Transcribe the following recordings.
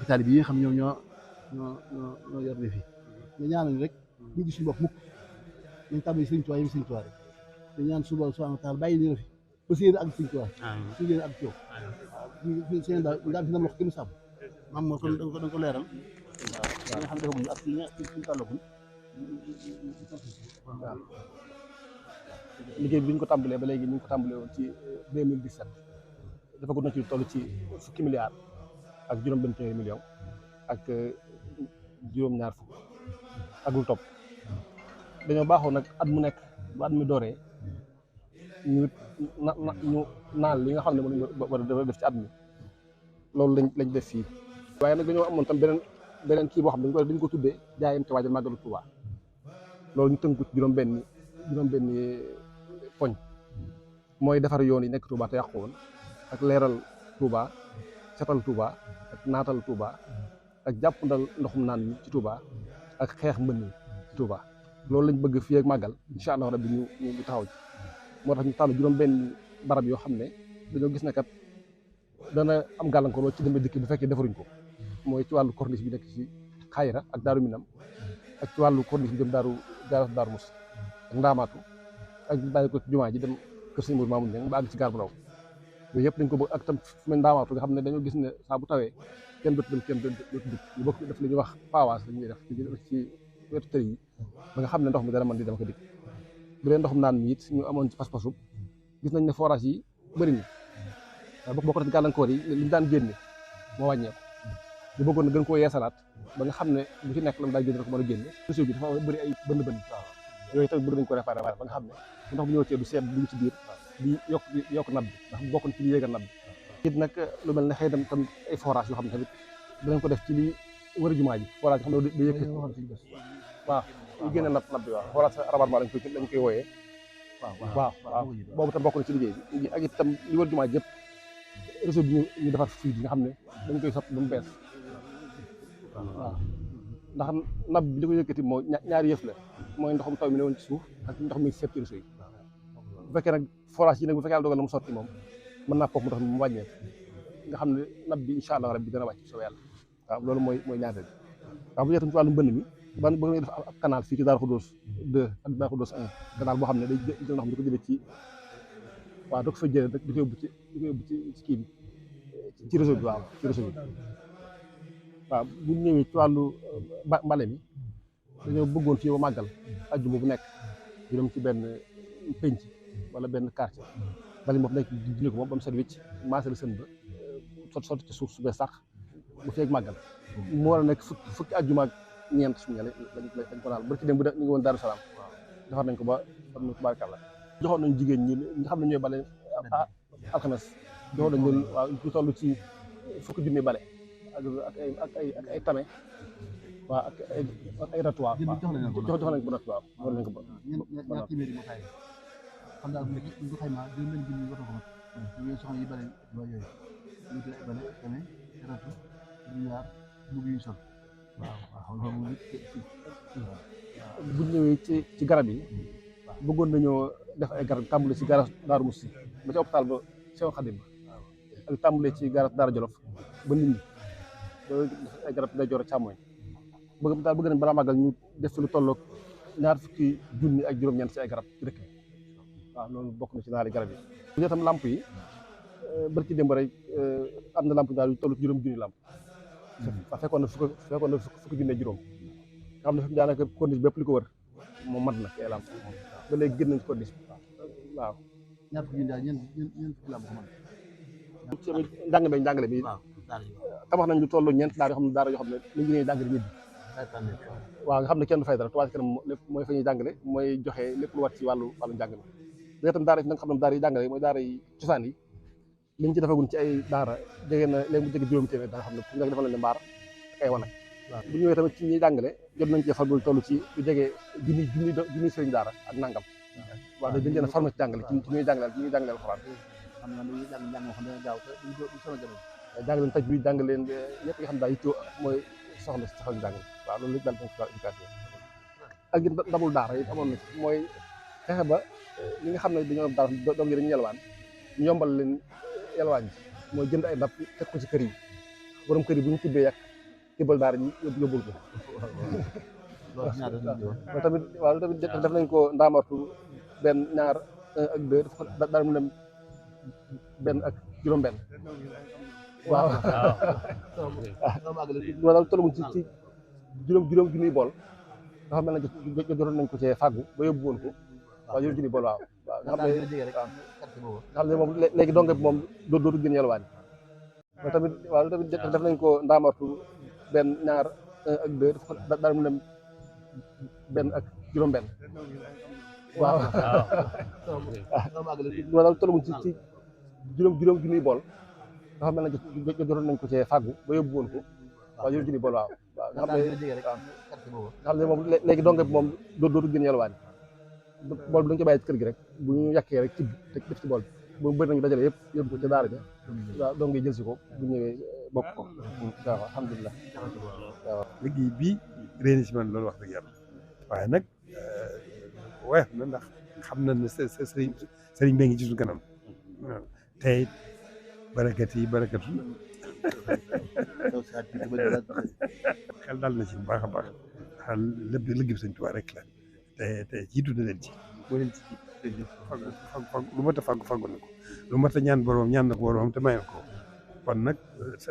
mbokki taalibe yi nga xam ñoom ñoo yor fi nga ñaanal rek ñu gis suñu bopp mukk nañ tàmbali Sëriñ Tuubaa yi Sëriñ Tuubaa rek te ñaan suñu Boroom subhaanahu wa taala bàyyi ñu fi ba séen ak Sëriñ Tuubaa su yéen ak ci yow waaw seen daal fi nam loxo kenn sàmm maam moo kon da nga ko leeral waaw nga xam ne defaguñu ak suñu tàllagul waaw liggéey bi ñu ko tàmbalee ba léegi ñu ngi ko tàmbalee woon ci 2017 dafa gudd na ci toll ci fukki milliards ak juróom-benn téeméeri million ak juróom-ñaar fukk ak lu topp dañoo baaxoo nag at mu nekk bu at mi dooree ñu naan li nga xam ne moom dafa def ci at mi loolu lañ def fii waaye nag dañoo amoon tam beneen kii boo xam ne dañ ko tuddee jaayante waajal màggalu Tuuba loolu ñu tënku ci juróom-benni poñ mooy defar yoon yi nekk Touba te yàqu woon ak leeral Touba setal Touba ak naatal Touba ak jàppandal ndoxum naan mi ci Touba ak xeex mbënn mi ci Touba loolu lañ bëgg fii ak màggal incha allah rabbi ñu taxaw ci moo tax ñu tànn juróom-benn barab yoo xam ne dañoo gis ne kat dana am gàllankoor loolu ci demee dikk bu fekkee defaruñ ko mooy ci wàllu corniche bi nekk ci Xayra ak Daaru Minam ak ci wàllu corniche bi jëm Daaru Mus ak Ndaamaatu ak bàyyi ko ci jumaa ji dem kër Sëñ Mourou Mamoun Niang ba àgg ci gaar bu ndaw yooyu yëpp dañ ko bëgg ak tam fu mel Ndaamaatu nga xam ne dañoo gis ne saa bu tawee kenn dootu dem kenn dootu dikk ñu bokk def li ñuy wax pawaas la ñuy def ci wetu tëri yi ba nga xam ne ndox mi dana mën di dem ko dikk bu dee ndoxum naan mi it ñu amoon ci pas-pasu gis nañ ne forage yi bëri na waaye bokk na ci gàllankoor yi li ñu daan génne moo wàññeeku ñu bëggoon na gën koo yeesalaat ba nga xam ne bu ci nekk lam daal génne rek mën a génne réseau bi dafa bëri ay bënn yooyu tamit bëgg nañ ko réparé ba nga xam ne ndox bu ñëwatee du seet dugg ci biir di yokk nab bi ndax bokk na ci li yéegal nab bi it nag lu mel ne xëy dem tam ay forage yoo xam ne tamit danañ ko def ci li wër jumaa ji forage yoo xam ne da yëkk waaw ñu génne nab bi waaw forage rabarment lañ koy wooyee waaw boobu tam bokk na ci liggéey bi ak itam li wër jumaa ji yëpp réseau bi ñu defar fii bi nga xam ne dañ koy sot ba mu bees waaw ndax nab bi li ko yëkkati moo ñaari yëf la mooy ndoxum taw mi ne woon ci suuf ak ndox mi seet ci réseau yi bu fekkee nag forage yi nag bu fekkee yàlla dogal na mu sotti moom mën naa foofu mu tax mu wàññeeku nga xam ne nab bi incha allah rabbi dana wàcc soo yàlla waaw loolu mooy ñaareel bi waaw bu ñëwee tam ci wàllu mbënn mi bëgg nañu def ab canal fii ci Darou Khoudoss 2 ak Darou Khoudoss 1 canal boo xam ne day jël ndox mi di ko jëlee ci waaw da ko fa jëlee rek di ko yóbbu ci kii bi ci réseau bi waaw ci réseau bi waaw bu ñëwee ci wàllu mbale mi dañoo bëggoon fii ba màggal ajjuma bu nekk ñu dem ci benn penc wala benn quartier mbale mi nekk dindi ko moom ba mu set wicc maasal sën ba sotti ci suuf su bee sax bu feeg màggal mu war a nekk fukki ajjuma ak ñeent suñu lañ ko naal barki dem bu ñu ngi woon Daaru Salaam defar nañ ko ba am na tubaarkàlla joxoon nañ jigéen ñi nga xam ne ñooy bale alxames joxoon nañ leen waaw ñu toll ci fukki junni bale ak ay tame waaw ak ay ratuwaar jox nañ ko ba ratuwaar war nañ ko ba ñaar téeméeri mo xay xam naa bu ñu xaymaa juróom-benn junni war na ko mat ñu soxna yi bale loo yooyu ñu koy bale tame ratu ñaar mbubb yu sol waaw bu ñëwee ci garab yi bëggoon nañoo def ay garab tàmbale ci garab Daaru Musti ba ci hôpital ba Seex Xadim ak tàmbale ci garab Daara Jolof ba nit ñi ay garab day joor a càmmooñ bëgg nañ balaa màggal ñu def lu tolloog ñaar fukki junni ak juróom-ñeent ci ay garab ci dëkk bi waaw loolu bokk na ci naari garab yi bu ñu tam lamp yi barki démb rek am na lamp daal yu toll ci juróom junni lamp waaw fekkoon na fukki junni juróom nga xam ne fi daanaka corniche bépp li ko wër moom mat na ci ay lamp ba léegi gën nañ ci corniche waaw ñaar fukki junni daal ñeent fukki lamp ko man njàngale bi tabax nañ lu toll ñeent daara yoo xam ne daara yoo xam ne li ngi jàngale ñibbi waaw nga xam ne kenn du fay dara Touba Ca Kanam lépp mooy fa ñuy jàngale mooy joxe lépp lu wat ci wàllu njàngale léegi tam daara yi nga xam ne daara yi jàngale mooy daara yi cosaan yi liñ ci defagun ci ay daara jege na léegi mu jege juróomi téeméer da nga xam ne fu nekk defal nañ ne mbaar ak ay wanag bu ñëwee tamit ci ñuy jàngale jot nañ ci defal lu toll ci lu jege junni sëriñ daara ak nangam waaw dañ leen a formé ci jàngale ci ñuy jàngaleel alxuraan xam nga dañuy jàng moo xam ne gaaw te du sama jamono jàng leen taj bi jàng leen ñëpp nga xam daal yittoo mooy soxla si taxaw jàng waaw loolu lépp daal ci éducation ak ndamul daara yi amoon na ci mooy fexe ba ñi nga xam ne dañoo daara doom yi dañuy yelwaan ñu yombal leen yelwaan ji mooy jënd ay ndab teg ko ci kër yi borom kër yi bu ñu tibbee yàq tibbal daara ji yóbbul ko. loolu ñaata la ñu waaw tamit waaw tamit def nañ ko ndaamartu benn ñaar 1 ak 2 daal mu dem benn ak juróom-benn. waaw waaw daal tollu ci juróom junniy bool dafa mel ne jotoon nañ ko cee fàggu ba yóbbu woon ko waaw juróom junniy bool waaw nga xam ne moom léegi donge bi moom dootu gën yalwaan waaw tamit def nañ ko ndaamartu benn ñaar 1 ak 2 daal mu dem benn ak juróom-benn. waaw waaw daal tollu ci juróom junniy bool dafa mel ne jotoon nañ ko cee fàggu ba yóbbu woon ko waaw juróom junniy bool waaw nga xam ne moom léegi donge bi moom dootu gën yalwaan bool bi dañ ko bàyyi ci kër gi rek bu ñu yàkkee rek ci def ci bool bi bu bëri nañu dajale yëpp yóbbu ko ca daara ja waaw donge yi jël si ko bu ñëwee bokk ko waaw alhamdulilah waaw liggéey bii réeni si man loolu wax dëgg yàlla waaye nag woyof na ndax xam na ne sëriñ bee ngi ci suñu kanam waaw tey barakat yi barakatu xel dal na ci bu baax a baax xel lépp liggéey sëñ Tuubaa rek la te jiitu na leen ci boo leen ci fag lu mat a faggu na ko lu mat a ñaan boroom ñaan na ko boroom te mayoon ko kon nag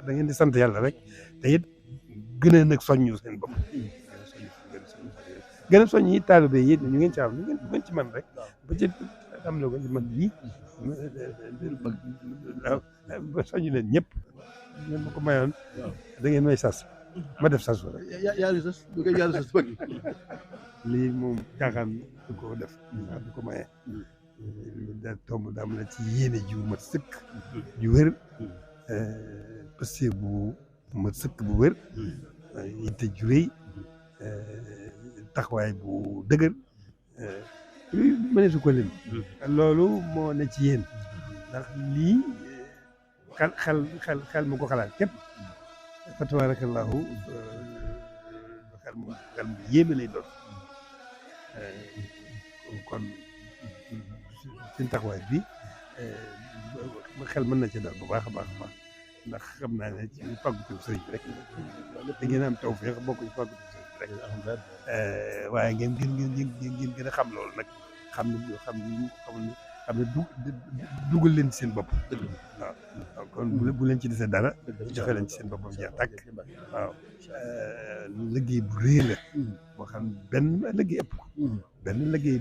da ngeen di sant yàlla rek te it gën a nag soññu seen bopp gën a soññ yi taalibe yi ñu ngeen ci am ñu ngeen ci man rek ba ci am na ko ci man lii ba soññ leen ñëpp ngeen ma ko mayoon da ngeen may sas ma def sas rek yàlla sas du koy yàlla sas bëgg lii moom caaxaan du ko def du ko maye da tomb daam la ci yéene ji bu mat sëkk ju wér parce que bu mat sëkk bu wér yitte ju rëy taxawaay bu dëgër yooyu mëneesu ko lim loolu moo ne ci yéen ndax lii xel mu ko xalaat képp fa tabarakallahu xel mu yéeme lay doon kon seen taxawaay bi xel mën na ci dal bu baax a baax a baax ndax xam naa ne ci fàggutu sëriñ bi rek da ngeen am tawfeex bokk ci fàggutu sëriñ bi rek waaye ngeen gën a xam loolu nag xam ne dugal leen ci seen bopp waaw kon bu leen ci desee dara joxe leen ci seen boppam jeex tàkk waaw liggéey bu rëy la boo xam benn liggéey ëpp ko benn liggéey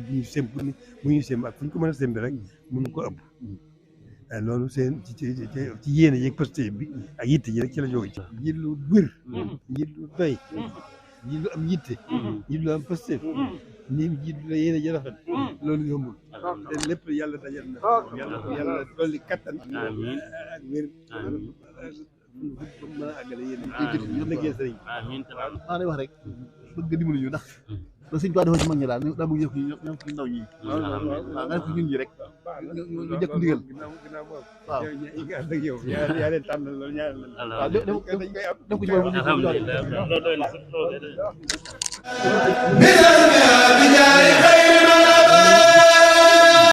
bu ñu semb ak fu ñu ko mën a sembi rek mënu ko ëpp loolu seen ci yéene yeeg posté bi ak yitte ji rek ci la jóge ci ji lu wér ji lu doy ji lu am yitte ji lu am posté nii ji lu yéene ji rafet loolu yombul te lépp yàlla dajal na yàlla dolli kattan ak wér mën a àggale yéen liggéey sëriñ maa lay wax rek bëgg dimbali ñu ndax ba sëñ Tuubaa dafa ci mag ñi daal daa bëgg ñoom ci ndaw ñi waaw nga def ko ñun ñi rek ñu jëkk ndigal waaw yaa leen tànn loolu ñaar waaw def ko ci boppam alhamdulillah loolu doy na